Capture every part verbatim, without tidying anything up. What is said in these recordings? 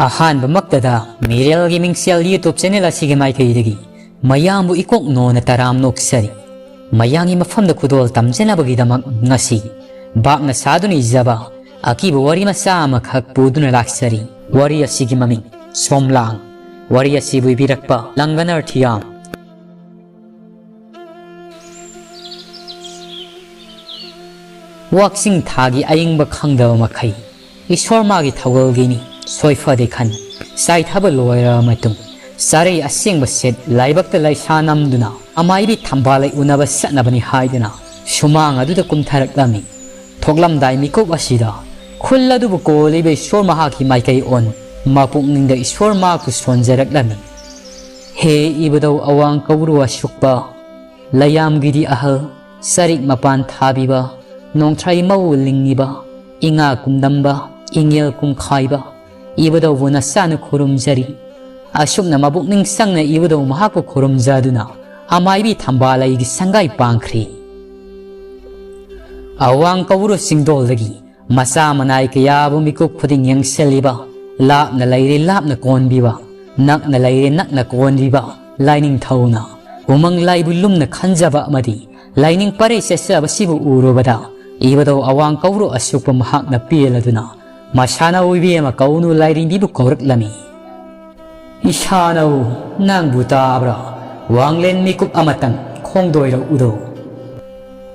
ꯑꯍꯥꯟꯕꯃꯛꯇꯗ ꯃꯤꯔꯦꯜꯒꯤ ꯃꯤꯡꯁꯦꯜ YouTube channel ꯑꯁꯤꯒꯤ ꯃꯥꯏꯀꯩꯗꯒꯤ ꯃꯌꯥꯝꯕꯨ ꯏꯀꯣꯛ ꯅꯣꯟꯅ ꯇꯔꯥꯝ ꯅꯣꯛꯆꯔꯤ꯫ ꯃꯌꯥꯝꯒꯤ ꯃꯐꯝꯗ ꯈꯨꯗꯣꯜ ꯇꯝꯖꯅꯕꯒꯤꯗꯃꯛ ꯉꯁꯤ ꯚꯥꯞꯅ ꯁꯥꯗꯨꯅ ꯏꯖꯕ ꯑꯀꯤꯕ ꯋꯥꯔꯤ ꯃꯆꯥ ꯑꯃꯈꯛ ꯄꯨꯗꯨꯅ ꯂꯥꯛꯆꯔꯤ꯫ ꯋꯥꯔꯤ ꯑꯁꯤꯒꯤ ꯃꯃꯤꯡ ꯁꯣꯝꯂꯥꯡ꯫ ꯋꯥꯔꯤ ꯑꯁꯤꯕꯨ ꯏꯕꯤꯔꯛꯄ ꯂꯪꯒꯅꯔ ꯊꯤꯌꯥꯝ꯫ ꯋꯥꯛꯆꯤꯡ ꯊꯥꯒꯤ ꯑꯏꯪꯕ ꯈꯪꯗꯕ ꯃꯈꯩ ꯏꯁꯣꯔ ꯃꯥꯒꯤ ꯊꯧꯒꯜꯒꯤꯅꯤ ꯁꯣꯏꯐꯗꯦ ꯈꯟ ꯆꯥꯏꯊꯕ ꯂꯣꯏꯔꯕ ꯃꯇꯨꯡ ꯆꯥꯔꯩ ꯑꯁꯦꯡꯕ ꯁꯦꯠ ꯂꯥꯏꯕꯛꯇ ꯂꯩꯁꯥ ꯅꯝꯗꯨꯅ ꯑꯃꯥꯏꯕꯤ ꯊꯝꯕꯥꯜ ꯂꯩ ꯎꯅꯕ ꯆꯠꯅꯕꯅꯤ ꯍꯥꯏꯗꯨꯅ ꯁꯨꯃꯥꯡ ꯑꯗꯨꯗ ꯀꯨꯝꯊꯔꯛꯂꯝꯃꯤ꯫ ꯊꯣꯛꯂꯝꯗꯥꯏ ꯃꯤꯀꯨꯞ ꯑꯁꯤꯗ ꯈꯨꯜ ꯑꯗꯨꯕꯨ ꯀꯣꯜꯂꯤꯕ ꯏꯁꯣꯔ ꯃꯍꯥꯛꯀꯤ ꯃꯥꯏꯀꯩ ꯑꯣꯟ ꯃꯄꯨꯛꯅꯤꯡꯗ ꯏꯁꯣꯔ ꯃꯍꯥꯛꯄꯨ ꯁꯣꯟꯖꯔꯛꯂꯝꯃꯤ꯫ ꯍꯦ ꯏꯕꯨꯙꯧ ꯑꯋꯥꯡ ꯀꯧꯔꯨ ꯑꯁꯨꯛꯄ, ꯂꯩꯌꯥꯝꯒꯤꯗꯤ ꯑꯍꯜ, ꯆꯔꯤꯛ ꯃꯄꯥꯟ ꯊꯥꯕꯤꯕ, ꯅꯣꯡꯊ꯭ꯔꯩ ꯃꯧ ꯂꯤꯡꯉꯤꯕ, ꯏꯉꯥ ꯀꯨꯝꯗꯝꯕ, ꯏꯉꯦꯜ ꯀꯨꯝꯈꯥꯏꯕ, ꯏꯕꯨꯙꯧꯕꯨ ꯅꯁꯥꯅ ꯈꯨꯔꯨꯝꯖꯔꯤ꯫ ꯑꯁꯨꯝꯅ ꯃꯕꯨꯛꯅꯤꯡ ꯆꯪꯅ ꯏꯕꯨꯙꯧ ꯃꯍꯥꯛꯄꯨ ꯈꯨꯔꯨꯝꯖꯗꯨꯅ ꯑꯃꯥꯏꯕꯤ ꯊꯝꯕꯥꯜ ꯂꯩꯒꯤ ꯁꯪꯒꯥꯏ ꯄꯥꯡꯈ꯭ꯔꯤ꯫ ꯑꯋꯥꯡ ꯀꯧꯔꯨ ꯆꯤꯡꯗꯣꯜꯗꯒꯤ ꯃꯆꯥ ꯃꯅꯥꯏ ꯀꯌꯥꯕꯨ ꯃꯤꯀꯨꯞ ꯈꯨꯗꯤꯡ ꯌꯦꯡꯁꯤꯜꯂꯤꯕ, ꯂꯥꯞꯅ ꯂꯩꯔꯦ ꯂꯥꯞꯅ ꯀꯣꯟꯕꯤꯕ, ꯅꯛꯅ ꯂꯩꯔꯦ ꯅꯛꯅ ꯀꯣꯟꯕꯤꯕ ꯂꯥꯏꯅꯤꯡꯊꯧꯅ ꯎꯃꯪ ꯂꯥꯏꯕꯨ ꯂꯨꯝꯅ ꯈꯟꯖꯕ ꯑꯃꯗꯤ ꯂꯥꯏꯅꯤꯡ ꯄꯔꯩ ꯆꯠꯆꯕꯁꯤꯕꯨ ꯎꯔꯨꯕꯗ ꯏꯕꯨꯙꯧ ꯑꯋꯥꯡ ꯀꯧꯔꯨ ꯑꯁꯨꯛꯄ ꯃꯍꯥꯛꯅ ꯄꯦꯜꯂꯗꯨꯅ, "ꯃꯁꯥꯅ ꯑꯣꯏꯕꯤ ꯑꯃ ꯀꯧꯅꯨ" ꯂꯥꯏꯔꯦꯝꯕꯤꯕꯨ ꯀꯧꯔꯛꯂꯝꯃꯤ꯫ "ꯏꯁꯥꯅꯧ, ꯅꯪꯕꯨ ꯇꯥꯕ꯭ꯔꯥ? ꯋꯥꯡꯂꯦꯟ ꯃꯤꯀꯨꯞ ꯑꯃꯇꯪ ꯈꯣꯡꯗꯣꯏꯔꯛꯎꯗꯣ"꯫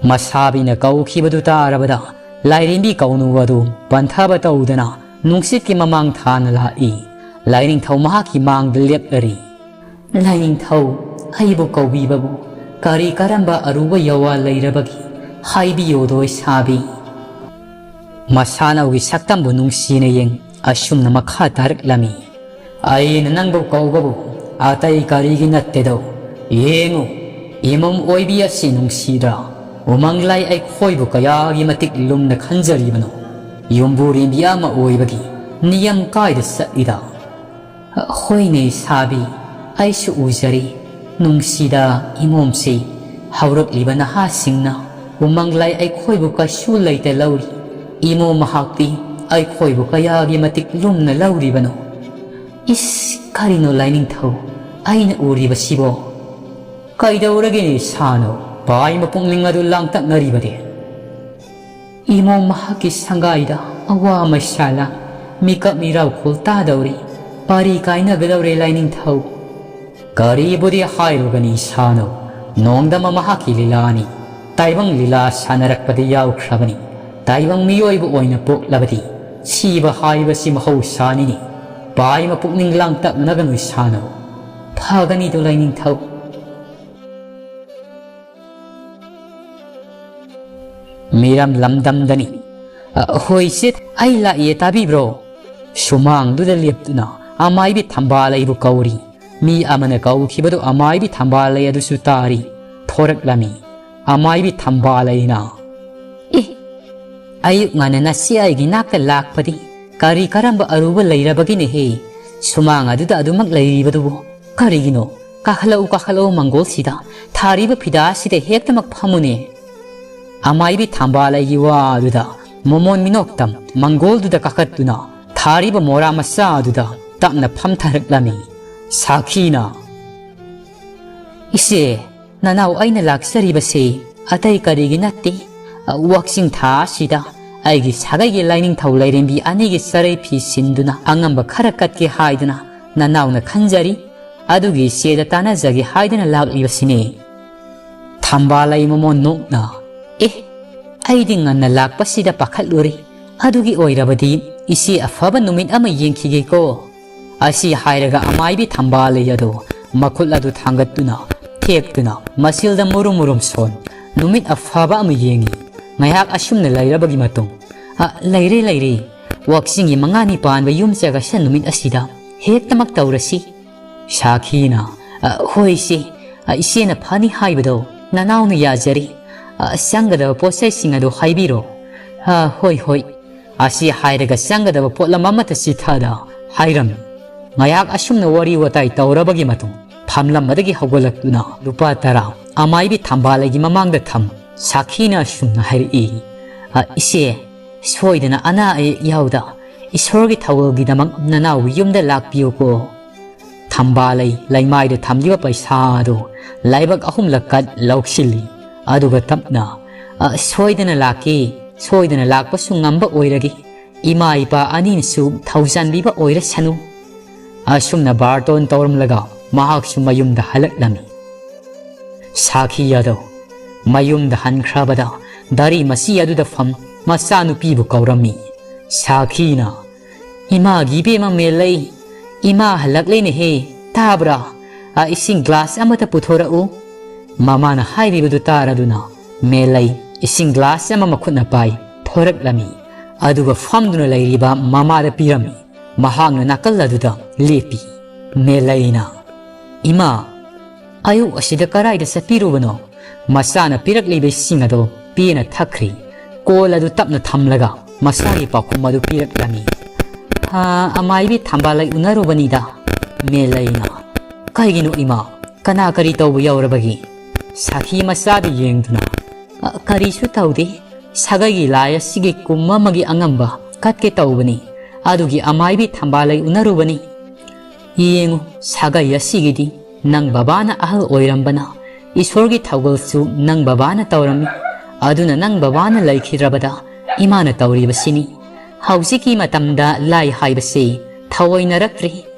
ꯃꯁꯥꯕꯤꯅ ꯀꯧꯈꯤꯕꯗꯨ ꯇꯥꯔꯕꯗ ꯂꯥꯏꯔꯦꯝꯕꯤ ꯀꯧꯅꯨ ꯑꯗꯨ ꯄꯟꯊꯕ ꯇꯧꯗꯅ ꯅꯨꯡꯁꯤꯠꯀꯤ ꯃꯃꯥꯡ ꯊꯥꯅ ꯂꯥꯛꯏ꯫ ꯂꯥꯏꯅꯤꯡꯊꯧ ꯃꯍꯥꯛꯀꯤ ꯃꯥꯡꯗ ꯂꯦꯞꯂꯔꯤ꯫ "ꯂꯥꯏꯅꯤꯡꯊꯧ, ꯑꯩꯕꯨ ꯀꯧꯕꯤꯕꯕꯨ ꯀꯔꯤ ꯀꯔꯝꯕ ꯑꯔꯨꯕ ꯌꯋꯥ ꯂꯩꯔꯕꯒꯦ? ꯍꯥꯏꯕꯤꯌꯣꯗꯣ ꯏꯁꯥꯕꯤ"꯫ ꯃꯁꯥꯅꯧꯒꯤ ꯁꯛꯇꯝꯕꯨ ꯅꯨꯡꯁꯤꯅ ꯌꯦꯡ ꯑꯁꯨꯝꯅ ꯃꯈꯥ ꯇꯥꯔꯛꯂꯝꯃꯤ꯫ "ꯑꯩꯅ ꯅꯪꯕꯨ ꯀꯧꯕꯕꯨ ꯑꯇꯩ ꯀꯔꯤꯒꯤ ꯅꯠꯇꯦꯗꯣ? ꯌꯦꯡꯉꯨ, ꯏꯃꯝ ꯑꯣꯏꯕꯤ ꯑꯁꯤ ꯅꯨꯡꯁꯤꯗ꯭ꯔꯥ? ꯎꯃꯪ ꯂꯥꯏ ꯑꯩꯈꯣꯏꯕꯨ ꯀꯌꯥꯒꯤ ꯃꯇꯤꯛ ꯂꯨꯝꯅ ꯈꯟꯖꯔꯤꯕꯅꯣ? ꯌꯨꯝꯕꯨꯔꯦꯝꯕꯤ ꯑꯃ ꯑꯣꯏꯕꯒꯤ ꯅꯤꯌꯝ ꯀꯥꯏꯗ ꯆꯠꯂꯤꯗ?" "ꯍꯣꯏꯅꯦ ꯏꯁꯥꯕꯤ, ꯑꯩꯁꯨ ꯎꯖꯔꯤ꯫ ꯅꯨꯡꯁꯤꯗ ꯏꯃꯣꯝꯁꯤ꯫ ꯍꯧꯔꯛꯂꯤꯕ ꯅꯍꯥꯁꯤꯡꯅ ꯎꯃꯪ ꯂꯥꯏ ꯑꯩꯈꯣꯏꯕꯨ ꯀꯩꯁꯨ ꯂꯩꯇ ꯂꯧꯔꯤ꯫ ꯏꯃꯣꯝ ꯃꯍꯥꯛꯇꯤ ꯑꯩꯈꯣꯏꯕꯨ ꯀꯌꯥꯒꯤ ꯃꯇꯤꯛ ꯂꯨꯝꯅ ꯂꯧꯔꯤꯕꯅꯣ? ꯏꯁ, ꯀꯔꯤꯅꯣ ꯂꯥꯏꯅꯤꯡꯊꯧ ꯑꯩꯅ ꯎꯔꯤꯕꯁꯤꯕꯣ? ꯀꯩꯗꯧꯔꯒꯦꯅꯦ ꯁꯥꯅꯧ? ꯚꯥꯏ ꯃꯄꯨꯛꯅꯤꯡ ꯑꯗꯨ ꯂꯥꯡꯇꯛꯅꯔꯤꯕꯗꯤ? ꯏꯃꯣꯝ ꯃꯍꯥꯛꯀꯤ ꯁꯪꯒꯥꯏꯗ ꯑꯋꯥ ꯃꯩꯁꯥꯂꯥ ꯃꯤꯀꯞ ꯃꯤꯔꯥꯎꯈꯣꯜ ꯇꯥꯗꯧꯔꯤ꯫ ꯄꯥꯔꯤ ꯀꯥꯏꯅꯒꯗꯧꯔꯦ ꯂꯥꯏꯅꯤꯡꯊꯧ꯫ ꯀꯔꯤꯕꯨꯗꯤ ꯍꯥꯏꯔꯨꯒꯅꯤ ꯁꯥꯅꯧ, ꯅꯣꯡꯗꯝꯕ ꯃꯍꯥꯛꯀꯤ ꯂꯤꯂꯥꯅꯤ꯫ ꯇꯥꯏꯕꯪ ꯂꯤꯂꯥ ꯁꯥꯟꯅꯔꯛꯄꯗ ꯌꯥꯎꯈ꯭ꯔꯕꯅꯤ꯫ ꯇꯥꯏꯕꯪ ꯃꯤꯑꯣꯏꯕ ꯑꯣꯏꯅ ꯄꯣꯛꯂꯕꯗꯤ ꯁꯤꯕ ꯍꯥꯏꯕꯁꯤ ꯃꯍꯧꯁꯥꯅꯤꯅꯤ꯫ ꯚꯥꯏ ꯃꯄꯨꯛꯅꯤꯡ ꯂꯥꯡꯇꯛꯅꯒꯅꯨ ꯁꯥꯅꯧ꯫ ꯐꯒꯅꯤꯗꯣ ꯂꯥꯏꯅꯤꯡꯊꯧ꯫ ꯃꯤꯔꯝ ꯂꯝꯗꯝꯗꯅꯤ꯫ ꯑ, ꯍꯣꯏ ꯁꯦ, ꯑꯩ ꯂꯥꯛꯏꯌꯦ, ꯇꯥꯕꯤꯕ꯭ꯔꯣ? ꯁꯨꯃꯥꯡꯗꯨꯗ ꯂꯦꯞꯇꯨꯅ ꯑꯃꯥꯏꯕꯤ ꯊꯝꯕꯥꯜ ꯑꯩꯕꯨ ꯀꯧꯔꯤ꯫ ꯃꯤ ꯑꯃꯅ ꯀꯧꯈꯤꯕꯗꯨ ꯑꯃꯥꯏꯕꯤ ꯊꯝꯕꯥꯜ ꯑꯩ ꯑꯗꯨꯁꯨ ꯇꯥꯔꯤ꯫ ꯊꯣꯔꯛꯂꯝꯃꯤ꯫ ꯑꯃꯥꯏꯕꯤ ꯊꯝꯕꯥꯜ ꯑꯩꯅ, "ꯑꯦ, ꯑꯌꯨꯛ ꯉꯟꯅ ꯅꯁꯤ ꯑꯩꯒꯤ ꯅꯥꯛꯇ ꯂꯥꯛꯄꯗꯤ ꯀꯔꯤ ꯀꯔꯝꯕ ꯑꯔꯨꯕ ꯂꯩꯔꯕꯒꯤꯅꯦꯍꯦ? ꯁꯨꯃꯥꯡ ꯑꯗꯨꯗ ꯑꯗꯨꯃꯛ ꯂꯩꯔꯤꯕꯗꯨꯕꯨ ꯀꯔꯤꯒꯤꯅꯣ? ꯀꯥꯈꯠꯂꯛꯎ, ꯀꯥꯈꯠꯂꯛꯎ ꯃꯪꯒꯣꯜꯁꯤꯗ, ꯊꯥꯔꯤꯕ ꯐꯤꯗꯥ ꯑꯁꯤꯗ ꯍꯦꯛꯇꯃꯛ ꯐꯝꯃꯨꯅꯦ"꯫ ꯑꯃꯥꯏꯕꯤ ꯊꯝꯕꯥꯜ ꯑꯩꯒꯤ ꯋꯥ ꯑꯗꯨꯗ ꯃꯣꯃꯣꯟ ꯃꯤꯅꯣꯛꯇꯝ ꯃꯪꯒꯣꯜꯗꯨꯗ ꯀꯥꯈꯠꯇꯨꯅ ꯊꯥꯔꯤꯕ ꯃꯣꯔꯥ ꯃꯆꯥ ꯑꯗꯨꯗ ꯇꯞꯅ ꯐꯝꯊꯔꯛꯂꯝꯃꯤ꯫ ꯁꯥꯈꯤꯅ, "ꯏꯆꯦ, ꯅꯅꯥꯎ ꯑꯩꯅ ꯂꯥꯛꯆꯔꯤꯕꯁꯤ ꯑꯇꯩ ꯀꯔꯤꯒꯤ ꯅꯠꯇꯦ, ꯋꯥꯛꯆꯤꯡ ꯊꯥ ꯑꯁꯤꯗ ꯑꯩꯒꯤ ꯁꯥꯒꯩꯒꯤ ꯂꯥꯏꯅꯤꯡꯊꯧ ꯂꯥꯏꯔꯦꯝꯕꯤ ꯑꯅꯤꯒꯤ ꯆꯔꯩ ꯐꯤ ꯁꯤꯟꯗꯨꯅ ꯑꯉꯝꯕ ꯈꯔ ꯀꯠꯀꯦ ꯍꯥꯏꯗꯨꯅ ꯅꯅꯥꯎꯅ ꯈꯟꯖꯔꯤ꯫ ꯑꯗꯨꯒꯤ ꯏꯆꯦꯗ ꯇꯥꯟꯅꯖꯒꯦ ꯍꯥꯏꯗꯨꯅ ꯂꯥꯛꯂꯤꯕꯁꯤꯅꯤ"꯫ ꯊꯝꯕꯥꯜ ꯑꯩ ꯃꯃꯣꯟ ꯅꯣꯛꯅ, "ꯑꯦ, ꯑꯩꯗꯤ ꯉꯟꯅ ꯂꯥꯛꯄꯁꯤꯗ ꯄꯥꯈꯠꯂꯨꯔꯦ꯫ ꯑꯗꯨꯒꯤ ꯑꯣꯏꯔꯕꯗꯤ ꯏꯆꯦ ꯑꯐꯕ ꯅꯨꯃꯤꯠ ꯑꯃ ꯌꯦꯡꯈꯤꯒꯦꯀꯣ"꯫ ꯑꯁꯤ ꯍꯥꯏꯔꯒ ꯑꯃꯥꯏꯕꯤ ꯊꯝꯕꯥꯜ ꯑꯗꯨ ꯃꯈꯨꯠ ꯑꯗꯨ ꯊꯥꯡꯒꯠꯇꯨꯅ ꯊꯦꯛꯇꯨꯅ ꯃꯁꯤꯜꯗ ꯃꯨꯔꯨꯝ ꯃꯨꯔꯨꯝ ꯁꯣꯟ ꯅꯨꯃꯤꯠ ꯑꯐꯕ ꯑꯃ ꯌꯦꯡꯉꯤ꯫ ꯉꯥꯏꯍꯥꯛ ꯑꯁꯨꯝꯅ ꯂꯩꯔꯕꯒꯤ ꯃꯇꯨꯡ, "ꯑ, ꯂꯩꯔꯦ, ꯂꯩꯔꯦ꯫ ꯋꯥꯛꯆꯤꯡꯒꯤ ꯃꯉꯥꯅꯤ ꯄꯥꯟꯕ ꯌꯨꯝ ꯆꯒꯁ ꯅꯨꯃꯤꯠ ꯑꯁꯤꯗ ꯍꯦꯛꯇꯃꯛ ꯇꯧꯔꯁꯤ"꯫ ꯁꯥꯈꯤꯅ, "ꯑ, ꯍꯣꯏ ꯏꯆꯦ, ꯑ, ꯏꯆꯦꯅ ꯐꯅꯤ ꯍꯥꯏꯕꯗꯣ ꯅꯅꯥꯎꯅ ꯌꯥꯖꯔꯤ꯫ ꯑ, ꯆꯪꯒꯗꯕ ꯄꯣꯠ ꯆꯩꯁꯤꯡ ꯑꯗꯨ ꯍꯥꯏꯕꯤꯔꯣ"꯫ "ꯑ, ꯍꯣꯏ, ꯍꯣꯏ"꯫ ꯑꯁꯤ ꯍꯥꯏꯔꯒ ꯆꯪꯒꯗꯕ ꯄꯣꯠꯂꯝ ꯑꯃꯠꯇ ꯆꯤꯊꯗ ꯍꯥꯏꯔꯝꯃꯤ꯫ ꯉꯥꯏꯍꯥꯛ ꯑꯁꯨꯝꯅ ꯋꯥꯔꯤ ꯋꯥꯇꯥꯏ ꯇꯧꯔꯕꯒꯤ ꯃꯇꯨꯡ ꯐꯝꯂꯝꯕꯗꯒꯤ ꯍꯧꯒꯠꯂꯛꯇꯨꯅ ꯂꯨꯄꯥ ꯇꯔꯥ ꯑꯃꯥꯏꯕꯤ ꯊꯝꯕꯥꯜ ꯑꯩꯒꯤ ꯃꯃꯥꯡꯗ ꯊꯝ ꯁꯥꯈꯤꯅ ꯑꯁꯨꯝꯅ ꯍꯥꯏꯔꯛꯏ, "ꯑ, ꯏꯆꯦ, ꯁꯣꯏꯗꯅ ꯑꯅꯥ ꯑꯌꯦꯛ ꯌꯥꯎꯗ ꯏꯁꯣꯔꯒꯤ ꯊꯧꯒꯜꯒꯤꯗꯃꯛ ꯅꯅꯥꯎ ꯌꯨꯝꯗ ꯂꯥꯛꯄꯤꯌꯨꯀꯣ꯫ ꯊꯝꯕꯥꯜ ꯂꯩ ꯂꯩꯃꯥꯏꯗ ꯊꯝꯂꯤꯕ ꯄꯩꯁꯥ ꯑꯗꯨ ꯂꯥꯏꯕꯛ ꯑꯍꯨꯝꯂꯛ ꯀꯠ ꯂꯧꯁꯤꯜꯂꯤ꯫ ꯑꯗꯨꯒ ꯇꯞꯅ, "ꯑ, ꯁꯣꯏꯗꯅ ꯂꯥꯛꯀꯦ, ꯁꯣꯏꯗꯅ ꯂꯥꯛꯄꯁꯨ ꯉꯝꯕ ꯑꯣꯏꯔꯒꯦ꯫ ꯏꯃꯥ ꯏꯄꯥ ꯑꯅꯤꯅꯁꯨ ꯊꯧꯖꯥꯟꯕꯤꯕ ꯑꯣꯏꯔꯁꯅꯨ꯫" ꯑꯁꯨꯝꯅ ꯕꯥꯔꯇꯣꯟ ꯇꯧꯔꯝꯂꯒ ꯃꯍꯥꯛꯁꯨ ꯃꯌꯨꯝꯗ ꯍꯜꯂꯛꯂꯝꯃꯤ꯫ ꯁꯥꯈꯤ ꯑꯗꯨ ꯃꯌꯨꯝꯗ ꯍꯟꯈ꯭ꯔꯕꯗ ꯗꯥꯔꯤ ꯃꯆꯤ ꯑꯗꯨꯗ ꯐꯝ ꯃꯆꯥꯅꯨꯄꯤꯕꯨ ꯀꯧꯔꯝꯃꯤ꯫ ꯁꯥꯈꯤꯅ, "ꯏꯃꯥꯒꯤ ꯏꯕꯦꯝꯃ ꯃꯦꯂꯩ, ꯏꯃꯥ ꯍꯜꯂꯛꯂꯦꯅꯦꯍꯦ, ꯇꯥꯕ꯭ꯔꯥ? ꯑ, ꯏꯁꯤꯡ ꯒ꯭ꯂꯥꯁ ꯑꯃꯇ ꯄꯨꯊꯣꯔꯛꯎ꯫" ꯃꯃꯥꯅ ꯍꯥꯏꯔꯤꯕꯗꯨ ꯇꯥꯔꯗꯨꯅ ꯃꯦꯂꯩ ꯏꯁꯤꯡ ꯒ꯭ꯂꯥꯁ ꯑꯃ ꯃꯈꯨꯠꯅ ꯄꯥꯏ ꯊꯣꯔꯛꯂꯝꯃꯤ꯫ ꯑꯗꯨꯒ ꯐꯝꯗꯨꯅ ꯂꯩꯔꯤꯕ ꯃꯃꯥꯗ ꯄꯤꯔꯝꯃꯤ꯫ ꯃꯍꯥꯛꯅ ꯅꯥꯀꯜ ꯑꯗꯨꯗ ꯂꯦꯞꯄꯤ꯫ ꯃꯦꯂꯩꯅ, "ꯏꯃꯥ, ꯑꯌꯨꯛ ꯑꯁꯤꯗ ꯀꯔꯥꯏꯗ ꯆꯠꯄꯤꯔꯨꯕꯅꯣ?" ꯃꯆꯥꯅ ꯄꯤꯔꯛꯂꯤꯕ ꯏꯁꯤꯡ ꯑꯗꯨ ꯄꯦꯅ ꯊꯛꯈ꯭ꯔꯤ꯫ ꯀꯣꯜ ꯑꯗꯨ ꯇꯞꯅ ꯊꯝꯂꯒ ꯃꯆꯥꯒꯤ ꯄꯥꯎꯈꯨꯝ ꯑꯗꯨ ꯄꯤꯔꯛꯂꯝꯃꯤ꯫ "ꯍꯥ, ꯑꯃꯥꯏꯕꯤ ꯊꯝꯕꯥꯜ ꯂꯩ ꯎꯅꯔꯨꯕꯅꯤꯗ꯫" ꯃꯦꯂꯩꯅ, "ꯀꯩꯒꯤꯅꯣ ꯏꯃꯥ? ꯀꯅꯥ ꯀꯔꯤ ꯇꯧꯕ ꯌꯥꯎꯔꯕꯒꯦ?" ꯁꯥꯈꯤ ꯃꯆꯥꯗꯨ ꯌꯦꯡꯗꯨꯅ, "ꯑ, ꯀꯔꯤꯁꯨ ꯇꯧꯗꯦ꯫ ꯁꯥꯒꯩꯒꯤ ꯂꯥꯏ ꯑꯁꯤꯒꯤ ꯀꯨꯝ ꯑꯃꯒꯤ ꯑꯉꯝꯕ ꯀꯠꯀꯦ ꯇꯧꯕꯅꯤ꯫ ꯑꯗꯨꯒꯤ ꯑꯃꯥꯏꯕꯤ ꯊꯝꯕꯥꯜ ꯂꯩ ꯎꯅꯔꯨꯕꯅꯤ꯫ ꯌꯦꯡꯉꯨ, ꯁꯥꯒꯩ ꯑꯁꯤꯒꯤꯗꯤ ꯅꯪ ꯕꯕꯥꯅ ꯑꯍꯜ ꯑꯣꯏꯔꯝꯕꯅ ꯏꯁꯣꯔꯒꯤ ꯊꯧꯒꯜꯁꯨ ꯅꯪ ꯕꯕꯥꯅ ꯇꯧꯔꯝꯃꯤ꯫ ꯑꯗꯨꯅ ꯅꯪ ꯕꯕꯥꯅ ꯂꯩꯈꯤꯗ꯭ꯔꯕꯗ ꯏꯃꯥꯅ ꯇꯧꯔꯤꯕꯁꯤꯅꯤ꯫ ꯍꯧꯖꯤꯛꯀꯤ ꯃꯇꯝꯗ ꯂꯥꯏ ꯍꯥꯏꯕꯁꯤ ꯊꯑꯣꯏꯅꯔꯛꯇ꯭ꯔꯤ꯫